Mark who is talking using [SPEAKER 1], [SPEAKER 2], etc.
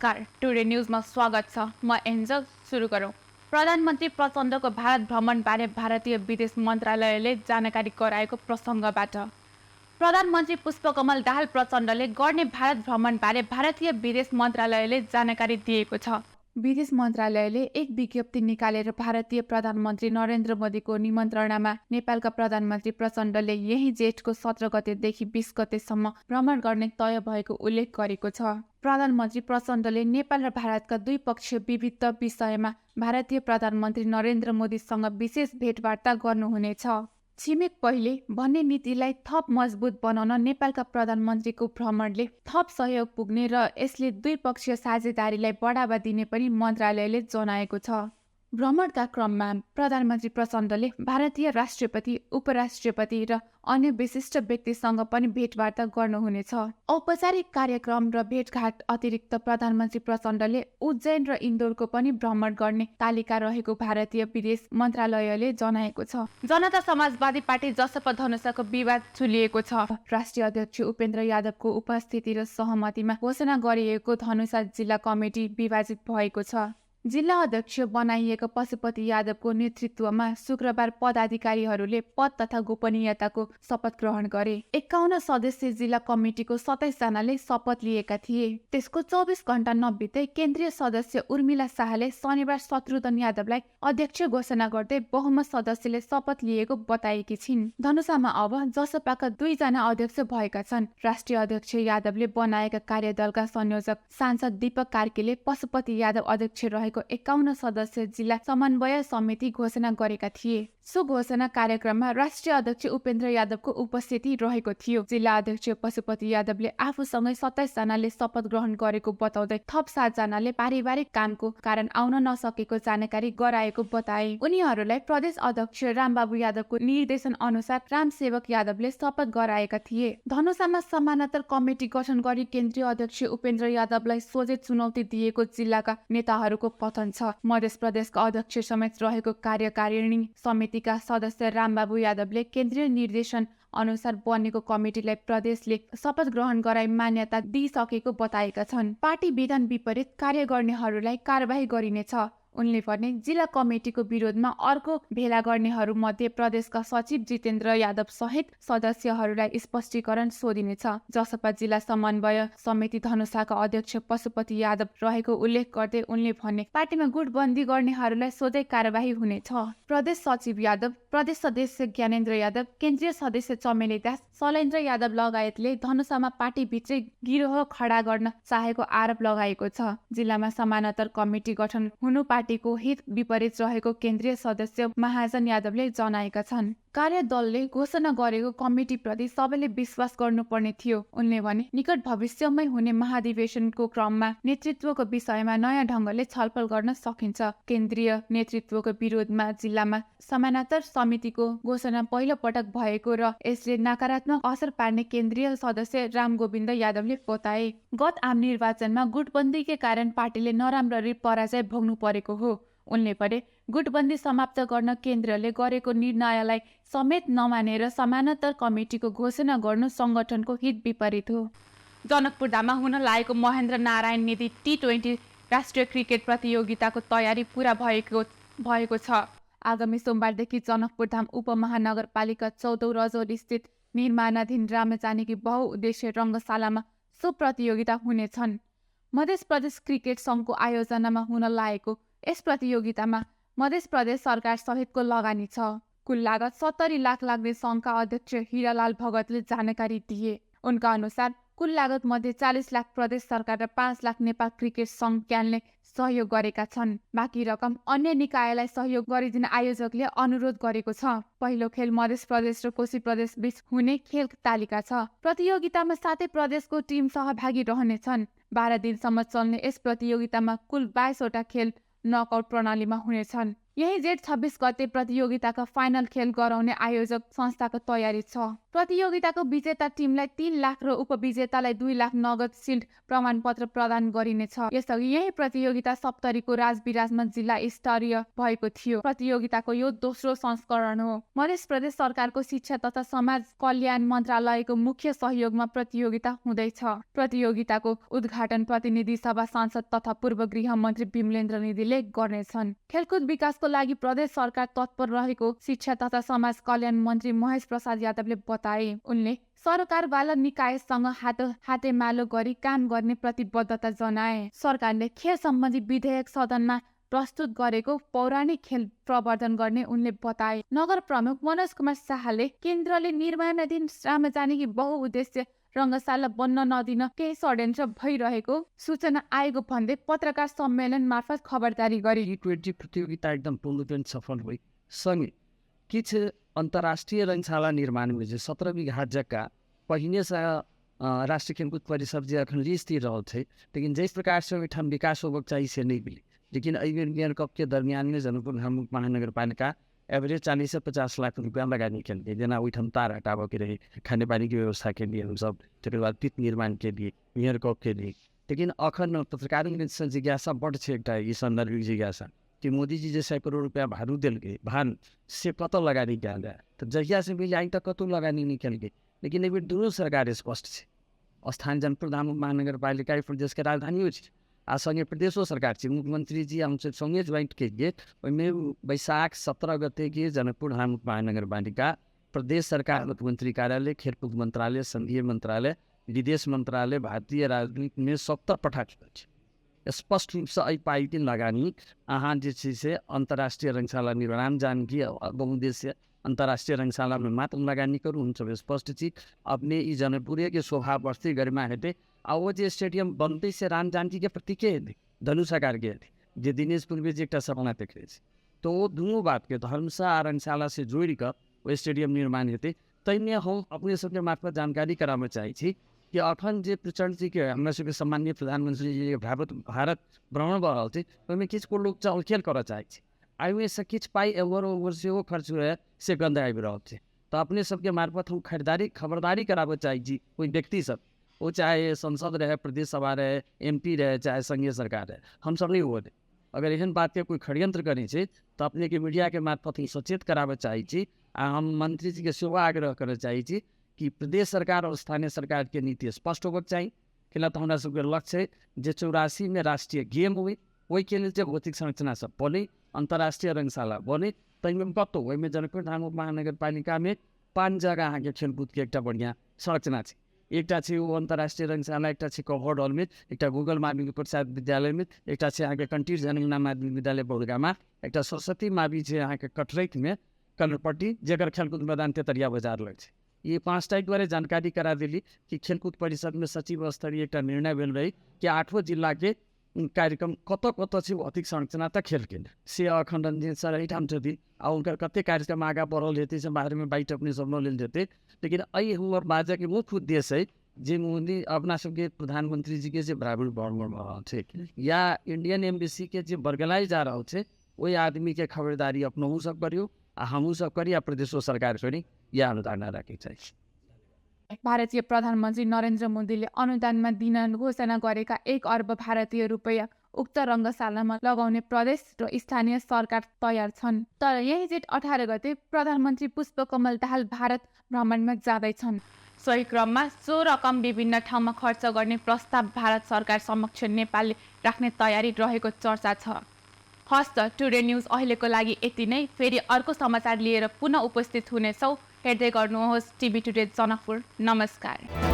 [SPEAKER 1] नमस्कार, टुडे न्यूजमा स्वागत छ। म एन्जल। सुरु गरौँ। प्रधानमन्त्री प्रचण्डको भारत भ्रमणबारे भारतीय विदेश मन्त्रालयले जानकारी गराएको प्रसङ्गबाट। प्रधानमन्त्री पुष्पकमल दाहाल प्रचण्डले गर्ने भारत भ्रमणबारे भारतीय विदेश मन्त्रालयले जानकारी दिएको छ। विदेश मन्त्रालयले एक विज्ञप्ति निकालेर भारतीय प्रधानमन्त्री नरेन्द्र मोदीको निमन्त्रणामा नेपालका प्रधानमन्त्री प्रचण्डले यही जेठको 17 गतेदेखि 20 गतेसम्म भ्रमण गर्ने तय भएको उल्लेख गरेको छ। प्रधानमन्त्री प्रचण्डले नेपाल र भारतका दुई पक्षीय विविध विषयमा भारतीय प्रधानमन्त्री नरेन्द्र मोदीसँग विशेष भेटवार्ता गर्नुहुनेछ। छिमेक पहिले भन्ने नीतिलाई थप मजबुत बनाउन नेपालका प्रधानमन्त्रीको भ्रमणले थप सहयोग पुग्ने र यसले द्विपक्षीय साझेदारीलाई बढावा दिने पनि मन्त्रालयले जनाएको छ। भ्रमणका क्रममा प्रधानमन्त्री प्रचण्डले भारतीय राष्ट्रपति, उपराष्ट्रपति र अन्य विशिष्ट व्यक्तिसँग पनि भेटवार्ता गर्नुहुनेछ। औपचारिक कार्यक्रम र भेटघाट अतिरिक्त प्रधानमन्त्री प्रचण्डले उज्जैन र इन्दौरको पनि भ्रमण गर्ने तालिका रहेको भारतीय विदेश मन्त्रालयले जनाएको छ। जनता समाजवादी पार्टी जसपा धनुषाको विवाद चुलिएको छ। राष्ट्रिय अध्यक्ष उपेन्द्र यादवको उपस्थिति र सहमतिमा घोषणा गरिएको धनुषा जिल्ला कमिटी विभाजित भएको छ। जिल्ला अध्यक्ष बनाइएको पशुपति यादवको नेतृत्वमा शुक्रबार पदाधिकारीहरूले पद तथा गोपनीयताको शपथ ग्रहण गरे। 51 सदस्यीय जिल्ला कमिटीको 27 जनाले शपथ लिएका थिए। त्यसको 24 घण्टा नबित्दै केन्द्रीय सदस्य उर्मिला शाहले शनिबार शत्रुघ्न यादवलाई अध्यक्ष घोषणा गर्दै बहुमत सदस्यले शपथ लिएको बताएकी छिन्। धनुषामा अब जसपाका 2 जना अध्यक्ष भएका छन्। राष्ट्रिय अध्यक्ष यादवले बनाएका कार्यदलका संयोजक सांसद दीपक कार्कीले पशुपति यादव अध्यक्ष रहेको 51 सदस्य जिल्ला समन्वय समिति घोषणा गरेका थिए। सो घोषणा कार्यक्रममा राष्ट्रिय अध्यक्ष उपेन्द्र यादवको उपस्थिति रहेको थियो। जिल्ला अध्यक्ष पशुपति यादवले आफूसँगै 27 जनाले शपथ ग्रहण गरेको बताउँदै थप 7 जनाले पारिवारिक कामको कारण आउन नसकेको जानकारी गराएको बताए। उनीहरूलाई प्रदेश अध्यक्ष रामबाबु यादवको निर्देशन अनुसार रामसेवक यादवले शपथ गराएका थिए। धनुषामा समानान्तर कमिटी गठन गरी केन्द्रीय अध्यक्ष उपेन्द्र यादवलाई सोझै चुनौती दिएको जिल्लाका नेताहरूको कथन छ। मध्य प्रदेशका अध्यक्ष समेत रहेको कार्यकारिणी समितिका सदस्य रामबाबु यादवले केन्द्रीय निर्देशन अनुसार बनेको कमिटीलाई प्रदेशले शपथ ग्रहण गराई मान्यता दिइसकेको बताएका छन्। पार्टी विधान विपरीत कार्य गर्नेहरूलाई कारबाही गरिनेछ। उनले भने जिल्ला कमिटीको विरोधमा अर्को भेला गर्नेहरूमध्ये प्रदेशका सचिव जितेन्द्र यादव सहित सदस्यहरूलाई स्पष्टीकरण सोधिनेछ। जसपा जिल्ला समन्वय समिति धनुषाका अध्यक्ष पशुपति यादव रहेको उल्लेख गर्दै उनले भने पार्टीमा गुटबन्दी गर्नेहरूलाई सोझै कारबाही हुनेछ। प्रदेश सचिव यादव, प्रदेश सदस्य ज्ञानेन्द्र यादव, केन्द्रीय सदस्य चमेली दास, शैलेन्द्र यादव लगायतले धनुषामा पार्टीभित्रै गिरोह खडा गर्न चाहेको आरोप लगाएको छ। जिल्लामा समानान्तर कमिटी गठन हुनु पार्टीको हित विपरीत रहेको केन्द्रीय सदस्य महाजन यादवले जनाएका छन्। कार्यदलले घोषणा गरेको कमिटीप्रति सबैले विश्वास गर्नुपर्ने थियो। उनले भने निकट भविष्यमै हुने महाधिवेशनको क्रममा नेतृत्वको विषयमा नयाँ ढङ्गले छलफल गर्न सकिन्छ। केन्द्रीय नेतृत्वको विरोधमा जिल्लामा समानान्तर समितिको घोषणा पहिलो पटक भएको र यसले नकारात्मक असर पार्ने केन्द्रीय सदस्य रामगोविन्द यादवले बताए। गत आम निर्वाचनमा गुटबन्दीकै कारण पार्टीले नराम्ररी पराजय भोग्नु परेको हो। उनले भने गुटबन्दी समाप्त गर्न केन्द्रले गरेको निर्णयलाई समेत नमानेर समानान्तर कमिटीको घोषणा गर्नु सङ्गठनको हित विपरीत हो। जनकपुरधाममा हुन लागेको महेन्द्र नारायण निधि T20 राष्ट्रिय क्रिकेट प्रतियोगिताको तयारी पुरा भएको छ। आगामी सोमबारदेखि जनकपुरधाम उपमहानगरपालिका 14 रजौली स्थित निर्माणाधीन रामजानकी बहुउद्देश्य रङ्गशालामा सो प्रतियोगिता हुनेछन्। मध्य प्रदेश क्रिकेट सङ्घको आयोजनामा हुन लागेको यस प्रतियोगितामा मध्य प्रदेश सरकार सहितको लगानी छ। कुल लागत 70 लाख लाग्ने सङ्घका अध्यक्ष हिरालाल भगतले जानकारी दिए। उनका अनुसार कुल लागत मध्ये 40 लाख प्रदेश सरकार र 5 लाख नेपाल क्रिकेट सङ्घ क्यानले सहयोग गरेका छन्। बाँकी रकम अन्य निकायलाई सहयोग गरिदिन आयोजकले अनुरोध गरेको छ। पहिलो खेल मध्य प्रदेश र कोशी प्रदेश बीच हुने खेल तालिका छ। प्रतियोगितामा 7 प्रदेशको टिम सहभागी रहनेछन्। 12 दिनसम्म चल्ने यस प्रतियोगितामा कुल 22वटा खेल नकआउट प्रणालीमा हुनेछन्। यही जेठ 26 गते प्रतियोगिताको फाइनल खेल गराउने आयोजक संस्थाको तयारी छ। प्रतियोगिताको विजेता टिमलाई 3 लाख र उपविजेतालाई 2 लाख नगद सिल्ड प्रमाणपत्र प्रदान गरिनेछ। यसअघि यही प्रतियोगिता सप्तरीको राजविराजमा जिल्ला स्तरीय भएको थियो। प्रतियोगिताको यो दोस्रो संस्करण हो। मध्य प्रदेश सरकारको शिक्षा तथा समाज कल्याण मन्त्रालयको मुख्य सहयोगमा प्रतियोगिता हुँदैछ। प्रतियोगिताको उद्घाटन प्रतिनिधि सभा सांसद तथा पूर्व गृहमन्त्री विमलेन्द्र निधिले गर्नेछन्। खेलकुद विकासको लागि प्रदेश सरकार तत्पर रहेको शिक्षा तथा समाज कल्याण मन्त्री महेश प्रसाद यादवले बताए। उनले सरकारवाला निकायसँग हातेमालो गरी काम गर्ने प्रतिबद्धता जनाए। सरकारले खेल सम्बन्धी विधेयक सदनमा प्रस्तुत गरेको पौराणिक खेल प्रवर्धन गर्ने उनले बताए। नगर प्रमुख मनोज कुमार शाहले केन्द्रले निर्माणाधीन रामजानकी बहुउद्देश्य रङ्गशाला बन्न नदिन केही षड्यन्त्र भइरहेको सूचना आएको भन्दै पत्रकार सम्मेलन मार्फत खबरदारी गरे।
[SPEAKER 2] T20 प्रतियोगिता एकदम पूर्णरूपेण सफल होइ सँगै किछु अन्तर्राष्ट्रिय रङ्गशाला निर्माणमे जे 17 बीघा जग्गा पहिनेसँ राष्ट्रिय खेलकुद परिषद जे अखन लीज तिर रहल छै, लेकिन जाहि प्रकारसँ ओहिठाम विकास होबक चाही से नहि भेलै। लेकिन एहि बेर मेयर कपके दरमियानमे जनकपुर धाम महानगरपालिका एवरेज 40 से 50 लाख रुपया लगानी केलकै। जेना ओहिठाम तार हटाबऽके रहै, खानेपानीके व्यवस्थाके लिए हमसब, तकर बाद पिच निर्माणके लिए, मेयर कपके लिए। लेकिन अखन पत्रकारसँ जिज्ञासा बड्ड छै, एकटा ई सन्दर्भिक जिज्ञासा कि मोदीजी जे 100 करोड़ रुपया भारू देलकै भान से कतऽ लगानी कयल जाय, तऽ जहियासँ मिल आइ तक कतहु लगानी नहि केलकै। लेकिन एहि बेर दुनू सरकार स्पष्ट छै। स्थान जनकपुर धाम महानगरपालिका प्रदेशके राजधानियो छै आ सङ्गे प्रदेशो सरकार छै। मुख्यमंत्री जी हमसब सङ्गे ज्वाइंट केलिए, ओहिमे वैशाख 17 गते के जनकपुर धाम महानगरपालिका प्रदेश सरकार, मुख्यमंत्री कार्यालय, खेलकूद मंत्रालय, संघीय मंत्रालय, विदेश मंत्रालय, भारतीय राजनीतिमे सभतर पठा चुकल छै। स्पष्ट रूपसँ एहि पाइके लगानी अहाँ जे छै से अन्तर्राष्ट्रिय रङ्गशाला निर्माण राम जानकी बहुउद्देश्य अन्तर्राष्ट्रिय रङ्गशालामे मात्र लगानी करू। हमसब स्पष्ट छी। अपने ई जनकपुरेके शोभा बढ़तै, गरिमा हेतै। आ ओ जे स्टेडियम बनतै से राम जानकीके प्रतीके हेतै, धनुषाकारके हेतै, जे दिनेश पूर्वे जे एकटा सपना देखने छै। तऽ ओ दुनू बातके धर्मशाला आ रङ्गशालासँ जोड़ि कऽ ओ स्टेडियम निर्माण हेतै। ताहिमे हम अपने सबके मार्फत जानकारी कराबऽ चाहै छी कि अखन जे प्रचण्डजीके हमरा सबके सम्माननीय प्रधानमंत्रीजी भारत भ्रमण भऽ रहल छै, ओहिमे किछु लोक चलखेल करऽ चाहै छै। एहिमेसँ किछु पाइ एम्हर ओम्हर सेहो खर्च हुए से गन्ध आबि रहल छै। तऽ अपने सबके मार्फत हम खबरदारी कराबऽ चाहै छी कोइ व्यक्ति सब, ओ चाहे संसद रहै, प्रदेश सभा रहै, MP रहै, चाहे संघीय सरकार रहै, हमसब नहि हुअ देब। अगर एहन बातके कोइ षड्यंत्र करै छै तऽ अपनेके मीडियाके मार्फत हम सचेत कराबऽ चाहै छी। आ हम मन्त्रीजीके सेहो आग्रह करऽ चाहै छी कि प्रदेश सरकार और स्थानीय सरकारके नीति स्पष्ट होबक चाही। कैला तऽ हमरा सबके लक्ष्य है जे 84मे राष्ट्रिय गेम होइ, ओहिके लेल जे भौतिक संरचना सब बनै, अन्तर्राष्ट्रिय रङ्गशाला बनै, ताहिमे कतहु ओहिमे जनकपुर धाम महानगरपालिकामे 5 जग्गा अहाँके खेलकुदके एकटा बढ़िआँ संरचना छै। एकटा छै ओ अन्तर्राष्ट्रिय रङ्गशाला, एकटा छै कभर्ड हलमे, एकटा गूगल माध्यमिक प्रसाद विद्यालयमे, एकटा छै अहाँके कंटीर झनगना माध्यमिक विद्यालय बहुगामा, एकटा सरस्वती मावी छै अहाँके कटरैतमे कलरपट्टी, जकर खेलकुद मैदान तेतरिया बाजार लग छै। ये 5टा दुआरे जानकारी करा देली कि खेलकुद परिषदमे सचिव स्तरीय एकटा निर्णय भेल रही कि 8 जिल्लाके कार्यक्रम कतऽ कतऽ छै भौतिक संरचना तऽ खेलके से अखन रंजीत सर एहिठाम छथिन आ हुनकर कते कार्यक्रम आगाँ बढ़ल हेतै से बारेमे बाइट अपने सब लऽ लेल जेतै। लेकिन एहि हमर बाजऽके मुख्य उद्देश्य है जे मोदी अपना सबके प्रधानमंत्री जी के जे बराबर भ्रमण भऽ रहल छै या इंडियन एम्बेसी के जे बरगलाइ जा रहल छै, ओहि आदमीके खबरदारी अपनहु सब करियौ आ हमहूँ सब करी आ प्रदेशो सरकार करी, इएह अनुदान राखै चाहै छी।
[SPEAKER 1] भारतीय प्रधानमन्त्री नरेन्द्र मोदीले अनुदानमा दिन घोषणा गरेका 1 अर्ब भारतीय रुपैयाँ उक्त रङ्गशालामा लगाउने प्रदेश र स्थानीय सरकार तयार छन्। तर यही जेठ 18 गते प्रधानमन्त्री पुष्पकमल दाहाल भारत भ्रमणमा जाँदैछन्। सोही क्रममा सो रकम विभिन्न ठाउँमा खर्च गर्ने प्रस्ताव भारत सरकार समक्ष नेपालले राख्ने तयारी रहेको चर्चा छ। हस्त टुडे न्युज अहिलेको लागि यति नै। फेरि अर्को समाचार लिएर पुनः उपस्थित हुनेछौँ। हेर्दै गर्नुहोस् टिभी टुडे जनकपुर। नमस्कार।